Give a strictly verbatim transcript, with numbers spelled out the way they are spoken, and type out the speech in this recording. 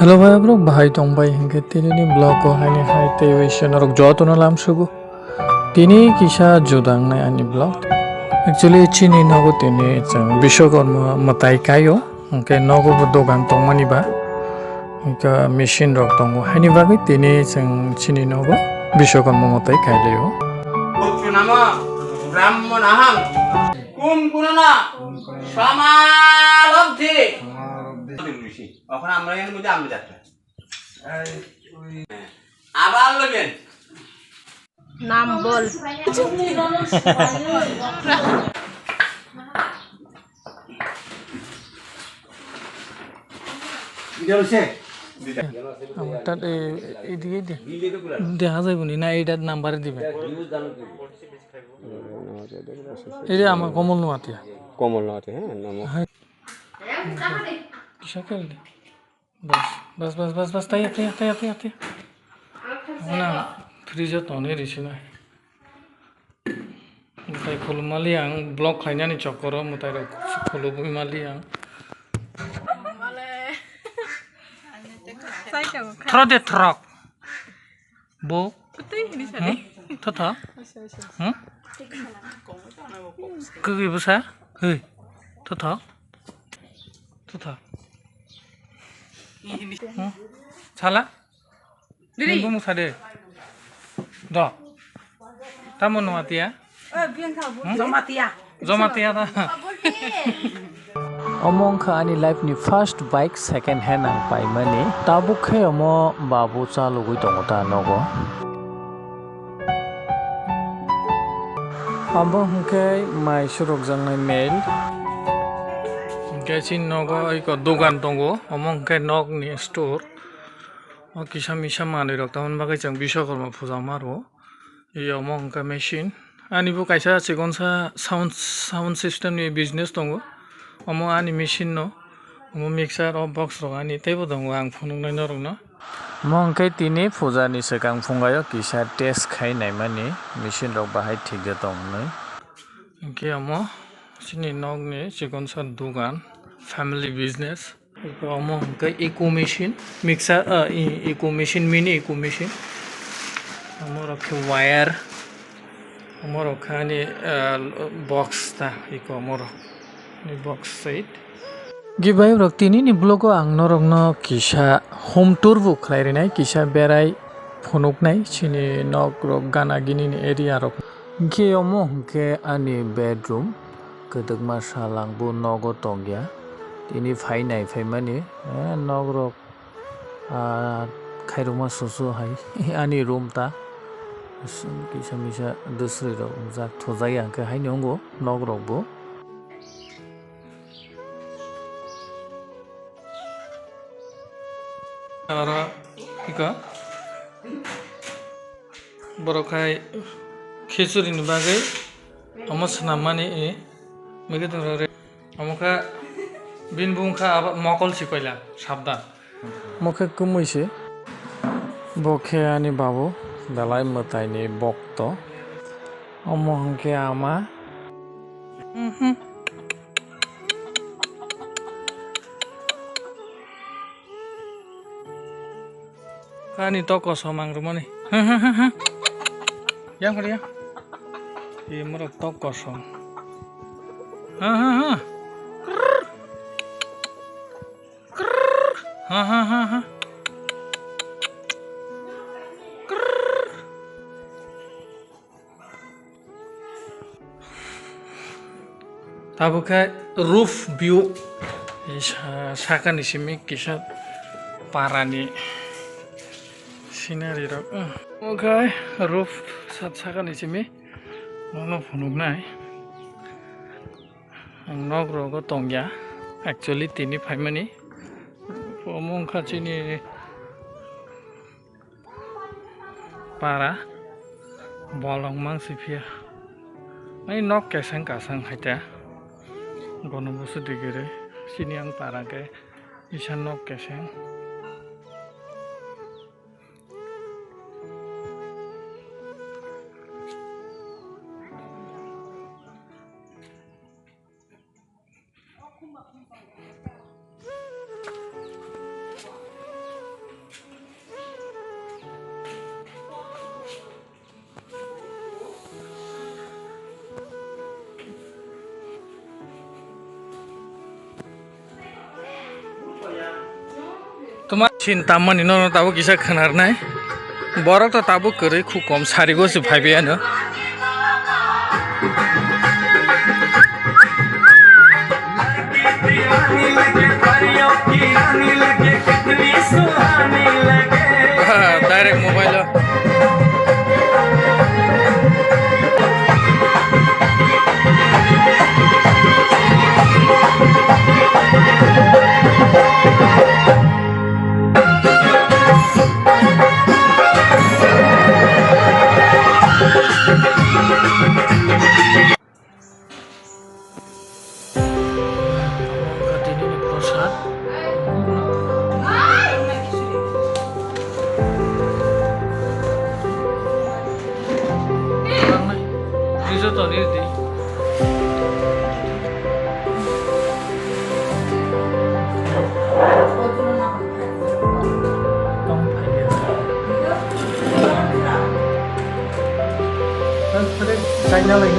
Hello bhai, borok bahai tong bai hinkhe tini ni vlog o haini hai tei waisa norok joto no lam sugo. Tini kisa juda wngnai ani vlog. Actually chini nogo tini chwng Biswakarma mwtai kai o, hinkhe nogo bo dogan tongmani ba, hinkhe machine rok tongo, haini bagwi tini chwng chini nogo Biswakarma mwtai kai lai o. Brahmanaham kum kunana samalabdhi. এখন আমরা এর মধ্যে আমরা যাত্রা। আবার লইবেন। নাম বল। আমার তাত এ-, এদিকে দে। দেখা যাইব নি? না, এইটার নাম্বারে দিবে। এটা আমার কমল নোয়াতিয়া। কমল নোয়াতিয়া, হ্যাঁ, নমো। হ্যাঁ। কিসা খেললি? Bas, bas, bas, bas, bas, taya, taya, taya, taya, taya. Wngkha na, fridge o tonwi risi na. Mwtai khulumali ang vlog khlainani chokoro mwtai rok khulumwi mali ang. Thro de throk. Bo? Kwtwi hinwi sa de. Hmm? Thotho? Asa, asa. Hmm? Kwgwi bwsa? Hei. Thotho? Thotho? Hmm? Sala? Didi. Nung bumung sa de. Do. Tamo no atia? Jamatia. Jamatia ta. Omo wngkha ani life ni first bike second hand ang paimani. Tabuk khe omo babu chalogwi tongo ta nogo. Abo hwnkhe mai surokjaknai mail. Hwnkhe chini nogo eko dogan tongo, omo hwnkhe nokni store. O kisa misa manwi rok tamoni bagwi chwng Biswakarma puja ma rwo. Ei omo hwnkhe machine. Ani bo kaisa chikonsa sound, sound system ni business tongo. Omo ani machine no. Omo mixer, o box rok ani teibo tongo, ang phunuknai norokno. Omo hwnkhe tini puja ni swkang phungaio kisa test khai naimani machine rok bahai thik de tong hwnwi. Hwnkhe omo chini nokni chikonsa dogan, family business. Omo hwnkhe eco machine, mixer, ah, e-, eco machine, mini eco machine. Omo rok khe wire, omo rok khe ani, ah, box ta, eco omo rok ni box side. Gibai rok tini ni vlog o ang norok no kisa home tour bo khlai rinai, kisa berai phunuknai chini nok rok gana gini ni area rok. Hwnkhe omo hwnkhe ani bedroom, kwdwkma sal ang bo nogo tongya. Tini phai nai phaimani, eh, nok rok, ah, khairokma susu hai ani room ta. Kisa misa dusri rok wngjak, thujak ya hwnkhe haino wngo nok rok bo. Oro iko borok hai khichuri ni bagwi omo swnam mani, e, mege tongrok re. Omo kha bini bung kha abo mokol si koila sabda. Omo khe kwmwi se. Bo khe ani babu belai mwtai ni bokto. Omo hwnkhe ama. Ani tok kosom ang rwmani. Yang kali ya. Iya morok tok kosom. Ha ha ha. Ha ha ha ha. Tabuk khe roof view, sa-, sakani simi kisa parani scenery rok. Omo khe roof sa-, sakani simi nono phunuknai. Ang nok rogo tongya, actually tini phaimani. Omo wngkha chini para bolong mang si phiya. Ai nok keseng kasang hai ta. Gono busu digiri. Sini ang para ke isa nok keseng. Chin tammani nono tabuk kisa khwnarnai. Borok to tabuk kwrwi khub kom sarigo se phaibai ano. Direct mobile o. Wngkha tinini prosad. Twiso tonwi rwdi. Tong phaiya. Tang phare chaina lai.